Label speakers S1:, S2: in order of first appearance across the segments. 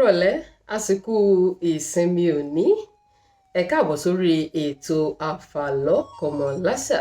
S1: Kúrọ̀lẹ́, àsìkò ìsinmi òní. Ẹ káàbọ̀ sórí ètò Àfàlọ́ Kọmọláṣà.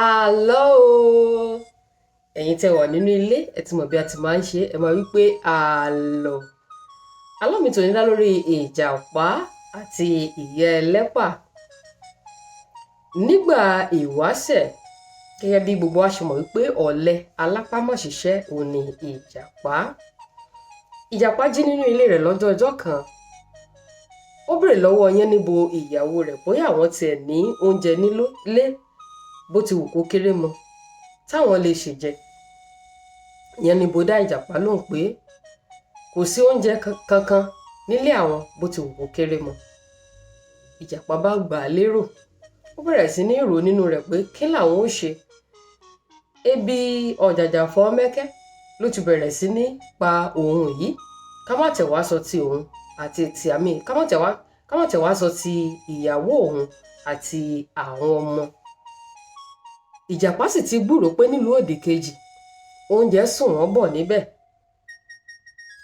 S1: Àlọ́ o! Ẹ̀yin tẹ́ wà nínú ilé, ẹ ti mọ̀ bí a ti máa ń ṣe, ẹ máa wí pé àlọ́. Àlọ́ mi tòní dá lórí Ìjàpá àti ìyá ẹlẹ́pà. Nígbà ìwáṣẹ̀, gẹ́gẹ́ bí gbogbo wa ṣe mọ̀ wípé ọ̀lẹ alápámọ̀ṣiṣẹ́ òun ni Ìjàpá. Ìjàpá jí nínú ilé rẹ̀ lọ́jọ́ ọjọ́ kan. Ó béèrè lọ́wọ́ Yánníbo ìyàwó rẹ̀ bóyá àwọn tiẹ̀ ní oúnjẹ nílé bó ti wù kó kéré mọ táwọn lè ṣe jẹ. Yánníbo dá Ìjàpá lóhùn pé kò sí oúnjẹ kankan nílé àwọn bó ti wù kó kéré mọ. Ìjàpá bá gbà á lérò. Ó bẹ̀rẹ̀ sí ní rò nínú rẹ̀ pé kí làwọn ó ṣe. Ebi ọ̀jàjà fọ́ mẹ́kẹ́ ló ti bẹ̀rẹ̀ sí ní pa òun yìí. Ká má tẹ̀ wá sọ ti òun àti ti àmì, ká má tẹ̀ wá sọ ti ìyàwó òun àti àwọn ọmọ. Ìjàpá sì ti gbúròó pé nílùú òdì kejì, oúnjẹ sùn wọ́n bọ̀ níbẹ̀.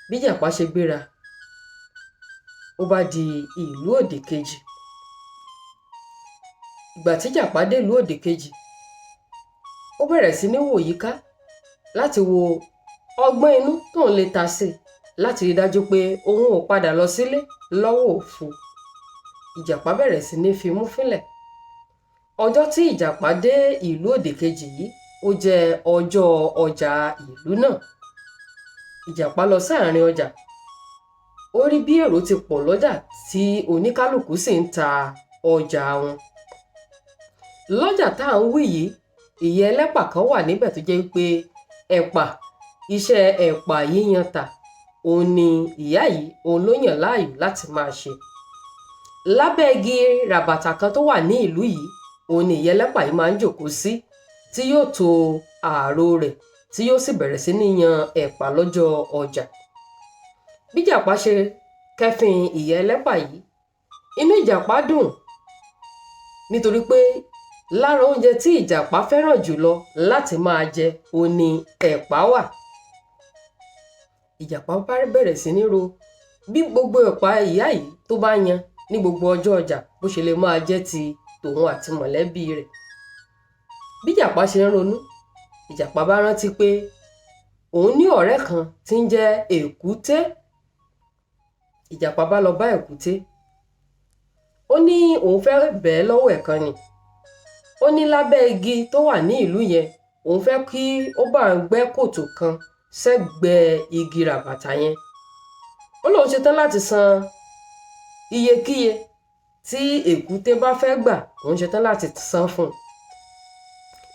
S1: Bí Ìjàpá ṣe gbéra, ó bá di ìlú òdì kejì. Ìgbà tí Ìjàpá dé ìlú òdì kejì, ó bẹ̀rẹ̀ sí ní wò yíká láti wo ọgbọ́n inú tóun lè ta sí láti rí dájú pé òun ò padà lọ sílé lọ́wọ́ òfo. Ìjàpá bẹ̀rẹ̀ sí ní fimú fínlẹ̀. Ọjọ́ tí Ìjàpá dé ìlú òdì kejì yìí, ó jẹ́ ọjọ́ ọjà ìlú náà. Ìjàpá lọ sáàrin ọjà. Ó rí bí èrò ti pọ̀ lọ́jà tí oníkálukú sì ń ta ọjà wọn. Lọ́jà tá à ń wí yìí, ìyá ẹlẹ́pà kan wà níbẹ̀ tó jẹ́ wípé ẹ̀pà, iṣẹ́ ẹ̀pà yíyan tà, òun ni ìyá yìí, òun ló yàn láàyò láti máa ṣe. Lábẹ́ igi ràbàtà kan tó wà ní ìlú yìí, òun ni ìyá ẹlẹ́pà yìí máa ń jókòó sí, tí yóò to ààrò rẹ̀, tí yóò sì bẹ̀rẹ̀ sí ní yan ẹ̀pà lọ́jọ́ ọjà. Bí Ìjàpá ṣe kẹ́fín ìyá ẹlẹ́pà yìí, inú Ìjàpá dùn nítorí pé lára oúnjẹ tí Ìjàpá fẹ́ràn jùlọ láti máa jẹ òun ni ẹ̀pà wà. Ìjàpá bá bẹ̀rẹ̀ sí ní ro bí gbogbo ẹ̀pà ìyá yìí tó bá yan ní gbogbo ọjọ́ ọjà bó ṣe lè máa jẹ́ ti tòun àti mọ̀lẹ́bí rẹ̀. Bí Ìjàpá ṣe ń ronú, Ìjàpá bá rántí pé òun ní ọ̀rẹ́ kan tí ń jẹ́ Èkúté. Ìjàpá bá lọ bá Èkúté. Ó ní òun fẹ́ bẹ̀ẹ́ lọ́wọ́ ẹ̀ kan ni. Ó ní lábẹ́ igi tó wà ní ìlú yẹn, òun fẹ́ kí ó bá ń gbẹ́ kòtò kan sẹ́gbẹ̀ẹ́ igi ràbàtà yẹn. Ó lóun ṣetán láti san iyekíye tí Èkúté bá fẹ́ gbà, òun ṣetán láti san fún un.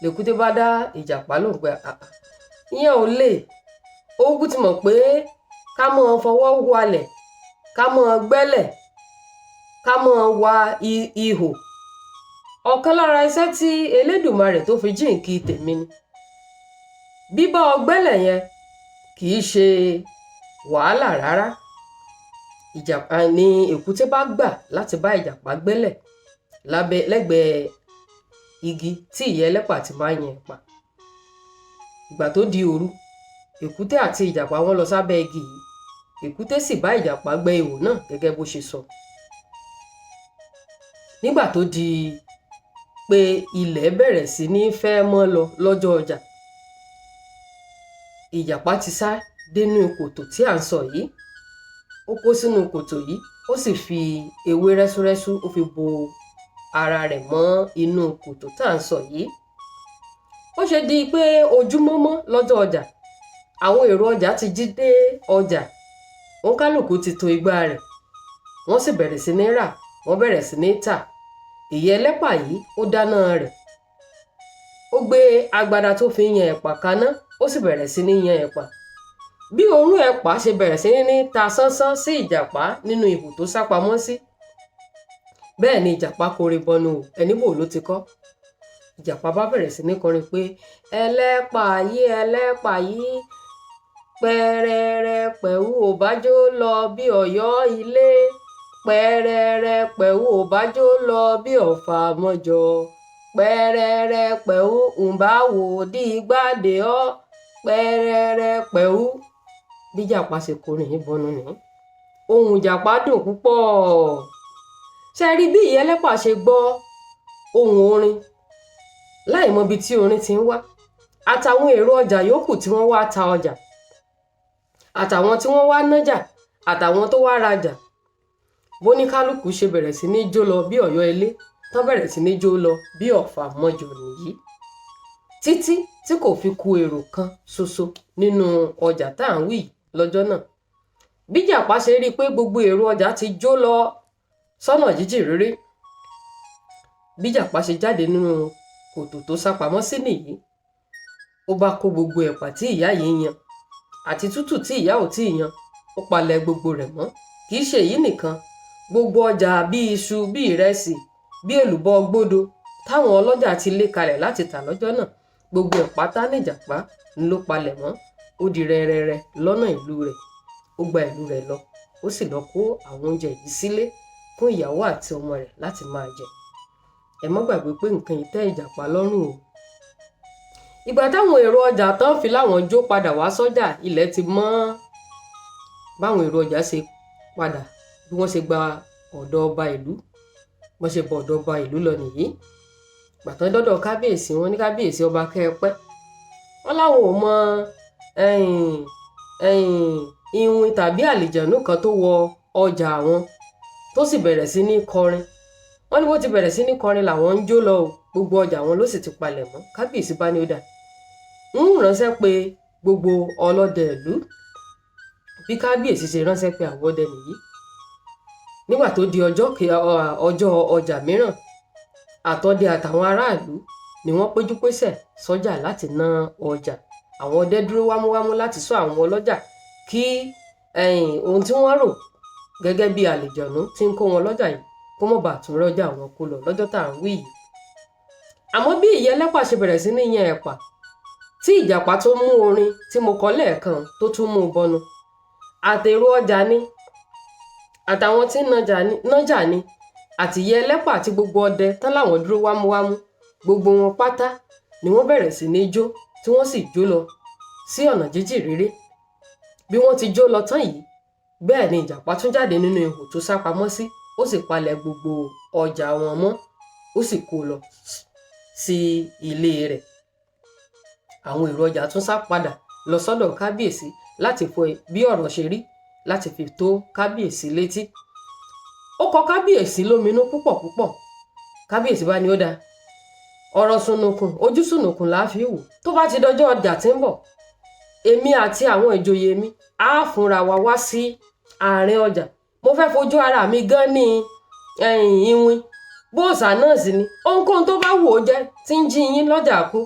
S1: Lèkúté bá dá Ìjàpá lóhùn pé àà, ìyẹn ò lè. Ó kúkú ti mọ̀ pé ká mọ́ fọwọ́ walẹ̀, ká mọ́ gbẹ́lẹ̀, ká mọ́ wa ihò. Ọ̀kan lára iṣẹ́ tí Elédùmarè tó fi jíǹkí tèmi ni. Bíbá ọ gbẹ́lẹ̀ yẹn kì í ṣe wàhálà rárá. Ìjàpá ni Èkúté bá gbà láti bá Ìjàpá gbẹ́lẹ̀ lábẹ́ lẹ́gbẹ̀ẹ́ igi tí ìyá ẹlẹ́pà ti máa ń yan ẹ̀pà. Ìgbà tó di òru, Èkúté àti Ìjàpá wọ́n lọ sábẹ́ igi yìí. Èkúté sì bá Ìjàpá gbẹ́ ihò náà gẹ́gẹ́ bó ṣe sọ. Nígbà tó di pé ilẹ̀ bẹ̀rẹ̀ sí ní fẹ́ mọ́ lọ lọ́jọ́ ọjà, Ìjàpá ti sá dénú kòtò tí à ń sọ yìí. Ó kó sínú kòtò yìí, ó sì fi ewé rẹ́súrẹ́sú ó fi bo ara rẹ̀ mọ́ inú kòtò tá à ń sọ yìí. Ó ṣe di pé ojúmọ́ mọ́ lọ́jọ́ ọjà, àwọn èrò ọjà ti jí dé ọjà, òǹkálùkù ti to igbá rẹ̀, wọ́n sì bẹ̀rẹ̀ sí ní rà, wọ́n bẹ̀rẹ̀ sí ní tà. Ìyá ẹlẹ́pà yìí ó dáná rẹ̀. Ó gbé agbada tó fi ń yan ẹ̀pà kaná, ó sì bẹ̀rẹ̀ sí ní yan ẹ̀pà. Bí òórùn ẹ̀pà ṣe bẹ̀rẹ̀ sí ní ta sánsán sí Ìjàpá nínú ihò tó sá pamọ́ sí, bẹ́ẹ̀ ni Ìjàpá kọrin bọnu o, ẹní bò ló ti kọ́. Ìjàpá bá bẹ̀rẹ̀ sí ní kọrin pé ẹlẹ́pà yìí, ẹlẹ́pà yìí, pẹ́rẹrẹ pẹ̀wú ò bá jó lọ bí Ọ̀yọ́ ilé, pẹ́rẹrẹ pẹ̀wú ò bá jó lọ bí Ọ̀fà mọ́jọ, pẹ́rẹrẹ pẹ̀wú ń bá wò dí gbàdé ọ́, pẹ́rẹrẹ pẹ̀wú. Bí Ìjàpá ṣe kọrin yìí bọnu nìyí. Ohùn ìjàpá dùn púpọ̀. Ṣe rí bí ìyá ẹlẹ́pà ṣe gbọ́ ohùn orin láì mọ ibi tí orin ti ń wá, àtàwọn èrò ọjà yòókù tí wọ́n wá ta ọjà, àtàwọn tí wọ́n wá nájà, àtàwọn tó wá rajà, bóníkálùkù ṣe bẹ̀rẹ̀ sí ní jó lọ bí Ọ̀yọ́ ilé tán, bẹ̀rẹ̀ sí ní jó lọ bí Ọ̀fà mọ́jọ nìyí, títí tí kò fi ku èrò kan ṣoṣo nínú ọjà tá à ń wí lọ́jọ́ náà. Bí Ìjàpá ṣe rí i pé gbogbo èrò ọjà ti jó lọ sọ́nà jíjìn réré, bí Ìjàpá ṣe jáde nínú kòtò tó sá pamọ́ sí nìyí. Ó bá kó gbogbo ẹ̀pà tí ìyá yìí yan àti tútù tí ìyá ò tíì yan, ó palẹ̀ gbogbo rẹ̀ mọ́. Kì í ṣe èyí nìkan, gbogbo ọjà bíi iṣu, bíi ìrẹsì, bíi èlùbọ́ gbódo táwọn ọlọ́jà ti lé kalẹ̀ láti tà lọ́jọ́ náà, gbogbo ẹ̀ pátá níjàpá ló palẹ̀ mọ́. Ó di rẹ́rẹ́rẹ́ lọ́nà ìlú rẹ̀. Ó gba ìlú rẹ̀ lọ, ó sì lọ kó àwọn oúnjẹ yìí sílé fún ìyàwó àti ọmọ rẹ̀ láti máa jẹ. Ẹ má gbàgbé pé nǹkan yìí tẹ́ Ìjàpá lọ́rùn o. Ìgbà táwọn èrò ọjà tán fi láwọn jó padà wá sọ́jà, ilẹ̀ ti mọ́. Báwọn èrò ọjà ṣe padà, bí wọ́n ṣe gba ọ̀dọ̀ ọba ìlú, wọ́n ṣe bọ̀ ọ̀dọ̀ ọba ìlú lọ nìyí. Gbàtàn dọ́dọ̀ kábíyèsí, wọn ní kábíyèsí ọba kẹ́ẹ̀pẹ́, wọ́n láwọn ò mọ iwin tàbí àlìjànú kan tó wọ ọjà àwọn tó sì bẹ̀rẹ̀ sí ní kọrin. Wọ́n ní bó ti bẹ̀rẹ̀ sí ní kọrin làwọn ń jó lọ o, gbogbo ọjà wọn ló sì ti palẹ̀ mọ́. Kábíyèsí bá ní ó dà, ń ránṣẹ́ pé gbogbo ọlọ́dẹ ìlú. Bí kábíyèsí ṣe ránṣẹ́ pé àwọn ọdẹ nìyí. Nígbà tó di ọjọ́ ọjà mìíràn, àtọdẹ àtàwọn aráàlú ni wọ́n péjú pésẹ̀ sọ́jà láti ná ọjà. Àwọn ọdẹ dúró wámúwámú láti ṣọ́ àwọn ọlọ́jà kí ohun tí wọ́n rò gẹ́gẹ́ bí àlìjọ̀nú tí ń kó wọn lọ́jà yìí kó mọ̀ bàa tún rọ́jà wọn kó lọ lọ́jọ́ tá à ń wí yìí. Àmọ́ bí ìyá ẹlẹ́pà ṣe bẹ̀rẹ̀ sí ní yan ẹ̀pà, tí ìjàpá tó mú orin tí mo kọ lẹ́ẹ̀kan tó tún mú un bọnu, àtèrò ọjà ni, àtàwọn tí ń nájà ni, àtìyẹ ẹlẹ́pà àti gbogbo ọdẹ tán láwọn dúró wámúwámú, gbogbo wọn pátá ni wọ́n bẹ̀rẹ̀ sí ní jó, tí wọ́n sì jó lọ sí ọ̀nà jíjìn réré. Bí wọ́n ti jó lọ tán yìí, bẹ́ẹ̀ ni ìjàpá tún jáde nínú ihò tó sá pamọ́ sí, ó sì palẹ̀ gbogbo ọjà wọn mọ́, ó sì kó lọ sí ilé rẹ̀. Àwọn èrò ọjà tún sá padà lọ sọ́dọ̀ kábíyèsí láti fọ bí ọ̀rọ̀ ṣe rí, láti fi tó kábíyèsí létí. Ó kọ kábíyèsí lóminú púpọ̀ púpọ̀. Kábíyèsí bá ní ó dáa, ọ̀rọ̀ sùnùkùn ojú sùnùkùn là á fi wò. Tó bá ti dọjọ́ ọjà tí ń bọ̀, èmi àti àwọn ìjòyè mi á fúnra wa wá sí àárín ọjà. Mo fẹ́ fojú ara mi gan ní iwin bóòsà náà sì ni ohunkóhun tó bá wù ó jẹ́ tí ń jí yín lọ́jà kú.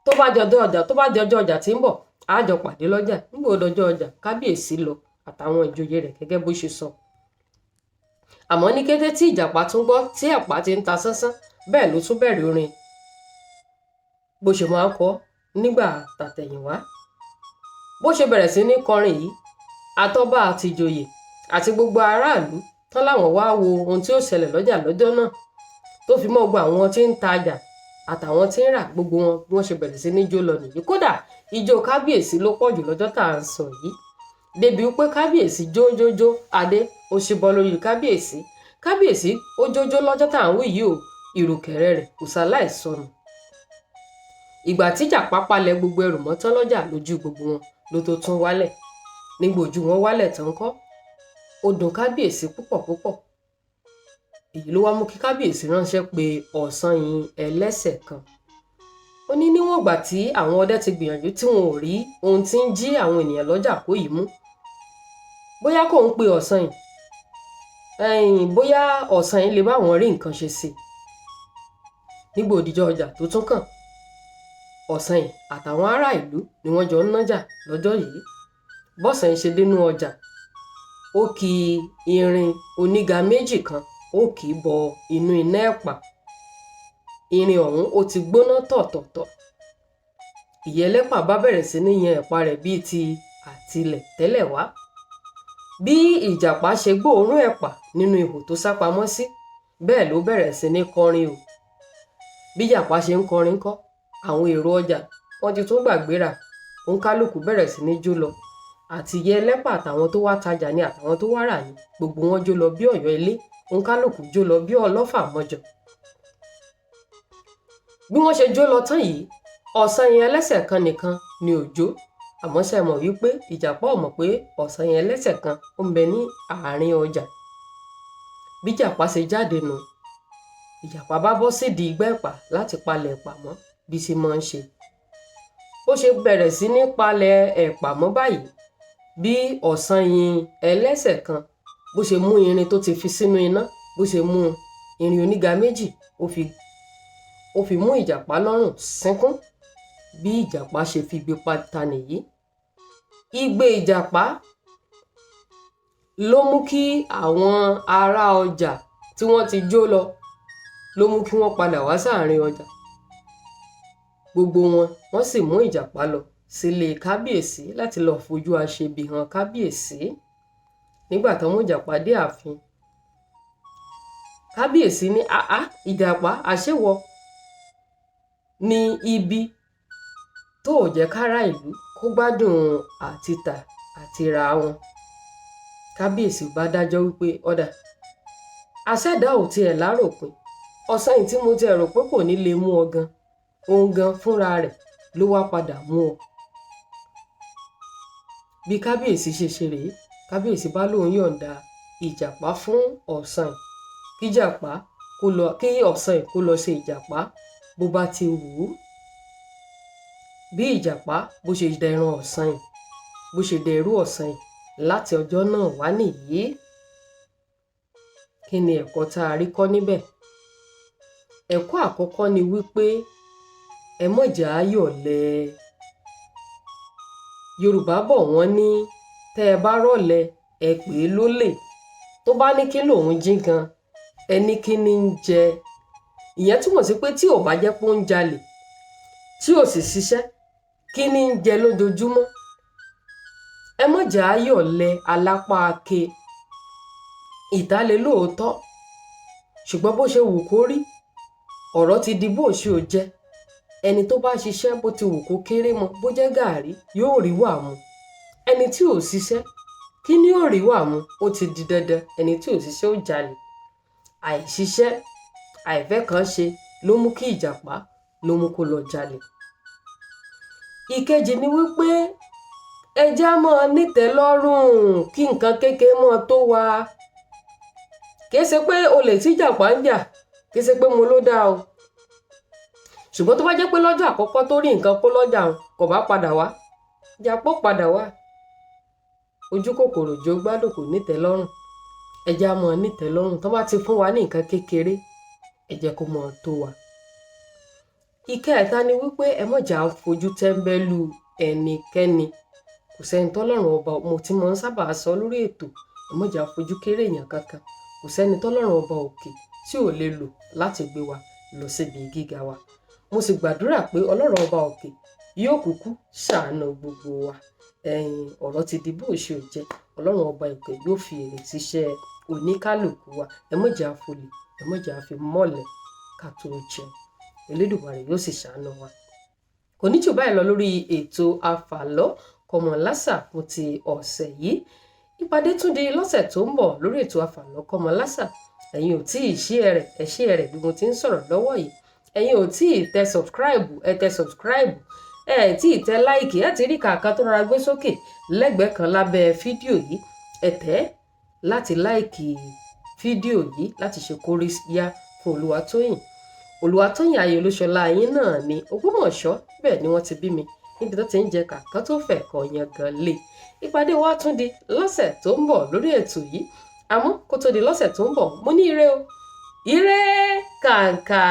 S1: Tó bá jọjọ́ ọjà, tó bá jọjọ́ ọjà tí ń bọ̀, á jọ pàdé lọ́jà. Nígbà ó dọjọ́ ọjà, kábíyèsí lọ àtàwọn ìjòyè rẹ̀ gẹ́gẹ́ bó ṣe sọ. Àmọ́ ní kété tí ìjàpá tún gbọ́ tí ẹ̀pà ti ń ta sánsán, bẹ́ẹ̀ ló tún bẹ̀rẹ̀ orin bó ṣe máa ń kọ nígbà tàtẹ̀yìnwá. Bó ṣe bẹ̀rẹ̀ sí ní kọrin yìí, àtọba àti ìjòyè àti gbogbo aráàlú tán láwọn wá wo ohun tí ó ṣẹlẹ̀ lọ́jà lọ́jọ́ náà, tó fi mọ́ gbogbo àwọn tí ń tajà àtàwọn tí ń rà, gbogbo wọn bí wọ́n ṣe bẹ̀rẹ̀ sí ní jó lọ nìyí. Kódà ijó kábíyèsí ló pọ̀ jù lọ́jọ́ tá à ń sọ yìí, débi wípé kábíyèsí jójójó adé ó ṣe bọ́ lórí kábíyèsí. Kábíyèsí ó jójó lọ́jọ́ tá à ń wí yìí o, ìrùkẹ̀rẹ̀ rẹ̀ kò ṣaláì sọnù. Ìgbà tí ìjàpá palẹ̀ gbogbo ẹrù mọ́ tán lọ́jà lójú gbogbo wọn ló tó tún wálẹ̀. Nígbà ojú wọn wálẹ̀ tán kọ́, ó dùn kábíyèsí púpọ̀ púpọ̀. Èyí ló wá mú kí kábíyèsí ránṣẹ́ pé Ọ̀sanyìn ẹlẹ́sẹ̀ kan. Ó ní níwọ̀n ìgbà tí àwọn ọdẹ ti gbìyànjú tí wọn ò rí ohun tí ń jí àwọn ènìyàn lọ́jà kó yìí mú, bóyá kò ń pe Ọ̀sanyìn, bóyá Ọ̀sanyìn lè bá wọn rí nǹkan ṣe sí i. Nígbà òdìjọ́ ọjà tó tún kàn, Ọ̀sanyìn àtàwọn ará ìlú ni wọ́n jọ ń nájà lọ́jọ́ yìí. Bọ́sanyìn ṣe dénú ọjà, ó ki irin oníga méjì kan, ó kì í bọ inú iná ẹ̀pà. Irin ọ̀hún ó ti gbóná tọ̀tọ̀tọ̀. Ìyá ẹlẹ́pà bá bẹ̀rẹ̀ sí ní yan ẹ̀pà rẹ̀ bíi ti àtilẹ̀ tẹ́lẹ̀ wá. Bí ìjàpá ṣe gbóòórùn ẹ̀pà nínú ihò tó sá pamọ́ sí, bẹ́ẹ̀ ló bẹ̀rẹ̀ sí ní kọrin o. Bí ìjàpá ṣe ń kọrin kọ́, àwọn èrò ọjà wọ́n ti tún gbàgbéra, òǹkálùkù bẹ̀rẹ̀ sí ní jó lọ. Àti ìyá ẹlẹ́pà àtàwọn tó wá tajà ni àtàwọn tó wá rà ní, gbogbo wọn jó lọ bí Ọ̀yọ́ ilé, òǹkálùkù jó lọ bí ọlọ́fà mọ́jọ. Bí wọ́n ṣe jó lọ tán yìí, Ọ̀sanyìn ẹlẹ́sẹ̀ kan nìkan ni ò jó. Àmọ́ ṣe mọ̀ wípé ìjàpá ò mọ̀ pé Ọ̀sanyìn ẹlẹ́sẹ̀ kan ó ń bẹ ní àárín ọjà. Bí ìjàpá ṣe jáde nù, ìjàpá bá bọ́ sídìí igbá ẹ̀pà láti palẹ̀ ẹ̀pà mọ́ bí ṣe máa ń ṣe. Bó ṣe bẹ̀rẹ̀ sí ní palẹ̀ ẹ̀pà mọ́ báyìí, bí Ọ̀sanyìn ẹlẹ́sẹ̀ kan bó ṣe mú irin tó ti fi sínú iná, bó ṣe mú irin oníga méjì, ó fi mú ìjàpá lọ́rùn sínkún. Bí ìjàpá ṣe fi igbe pata nìyí. Igbe ìjàpá ló mú kí àwọn ará ọjà tí wọ́n ti jó lọ, ló mú kí wọ́n padà wá sáàrin ọjà. Gbogbo wọn, wọ́n sì mú ìjàpá lọ sílé kábíyèsí láti lọ́ọ́ fojú aṣebi hàn kábíyèsí. Nígbà tó mú ìjàpá dé ààfin, kábíyèsí ní, "Àá, ìjàpá, àṣewọ ní ibi tó ò jẹ́ kárá ìlú kó gbádùn àtìtà àti ra wọn." Kábíyèsí bá dájọ́ wípé ọ̀dà àṣẹ̀dá ò tiẹ̀ láròpin, Ọ̀sanyìn tí mo tiẹ̀ rò pé kò ní lè mú ọ gan, òun gan fúnra rẹ̀ ló wá padà mú ọ. Bí kábíyèsí ṣe ṣe rèé, kábíyèsí bá lóun yọ̀ǹda ìjàpá fún Ọ̀sanyìn, kíjàpá kó lọ, kí Ọ̀sanyìn kó lọ ṣe ìjàpá bó bá ti wù ú. Bí ìjàpá bó ṣe dẹran Ọ̀sanyìn, bó ṣe dẹrú Ọ̀sanyìn láti ọjọ́ náà wá nìyí. Kí ni ẹ̀kọ́ tá a rí kọ́ níbẹ̀? Ẹ̀kọ́ àkọ́kọ́ ni wípé ẹ mọ̀jà á yọ̀lẹ. Yorùbá bọ̀, wọ́n ní tẹ́ ẹ bá rọ̀lẹ, ẹ pè é lólè. Tó bá ní kí lòun jí gan, ẹ ní kí ni ń jẹ. Ìyẹn túmọ̀ sí pé tí ò bá jẹ́ pé ó ń jalè, tí ò sì ṣiṣẹ́, kí ni ń jẹ lójoojúmọ́? Ẹ mọ̀jà á yọ̀lẹ alápá ake. Ìta lè lóòótọ́, ṣùgbọ́n bó ṣe wù kó rí, ọ̀rọ̀ ti di bó ṣe ò jẹ́. Ẹni tó bá ṣiṣẹ́, bó ti wù kó kéré mọ, bó jẹ́ gàárì, yóò rí wà mu. Ẹni tí ò ṣiṣẹ́, kí ni yóò rí wà mu? Ó ti di dandan, ẹni tí ò ṣiṣẹ́ ó jalè. Àìṣiṣẹ́, àìfẹ́ kan ṣe ló mú kí ìjàpá, ló mú kó lọ jalè. Ìkejì ni wípé ẹ já máa nítẹ́lọ́rùn, kí nǹkan kékeré máa tó wa. Kìí ṣe pé olè tí ìjàpá ń jà, kìí ṣe pé mo ló dáa o, ṣùgbọ́n tó bá jẹ́ pé lọ́jọ́ àkọ́kọ́ tó rí nǹkan kó lọ́jà kò bá padà wá, ìjàpá ó padà wá. Ojú kòkòrò jó gbádùn, kò nítẹ́lọ́rùn. Ẹ já máa nítẹ́lọ́rùn. Tó bá ti fún wa ní nǹkan kékeré, ẹ jẹ́ kó máa tó wa. Ìkẹẹ̀ta ni wípé ẹ má jà fojú tẹ́ńbẹ́lú ẹnikẹ́ni. Kò sẹ́ni tọ́lọ́run ọba, mo ti máa ń sábà sọ lórí ètò, ẹ má jà fojú kéré èèyàn kankan. Kò sẹ́ni tọ́lọ́run ọba òkè tí ò lè lò láti gbé wa lọ síbi gíga wa. Mo sì gbàdúrà pé Ọlọ́run ọba òkè yóò kúkú ṣàánú gbogbo wa. Ẹ̀yin, ọ̀rọ̀ ti di bó ṣe ò jẹ́. Ọlọ́run ọba òkè yóò fi èrè síṣẹ́ oníkálukú wa. Ẹ má jà folè, ẹ má jà fi mọ́lẹ̀ ká tó jẹun. Elédùmarè yóò sì ṣàánú wa. Kò ní jù báyìí lọ lórí ètò Àfàlọ́ Kọ́mọlásà fún ti ọ̀sẹ̀ yìí. Ìpàdé tún di lọ́sẹ̀ tó ń bọ̀ lórí ètò Àfàlọ́ Kọ́mọlásà. Ẹ̀yin ò tí ì share rẹ̀, ẹ share rẹ̀ bí mo ti ń sọ̀rọ̀ lọ́wọ́ yìí. Ẹ̀yin ò tí ì tẹ subscribe, ẹ tẹ subscribe. Ẹ tí ì tẹ like, ẹ ti rí kàkà tó rọra gbé sókè lẹ́gbẹ̀ẹ́ kan lábẹ́ fídíò yìí, ẹ tẹ̀ láti like fídíò yìí láti ṣe kóríyá fún Olúwatóyìn. Olúwatóyìn Ayọ̀ Olúṣọlá yín náà ní Ògbómọ̀ṣọ́, bẹ́ẹ̀ ni wọ́n ti bí mi, níbi tó ti ń jẹ kàkà tó fẹ̀ kọ́ yan gan lé. Ìpàdé wa tún di lọ́sẹ̀ tó ń bọ̀ lórí ètò yìí. Àmọ́ kó tó di lọ́sẹ̀ tó ń bọ̀, mo ní ire o, ire kàǹkà.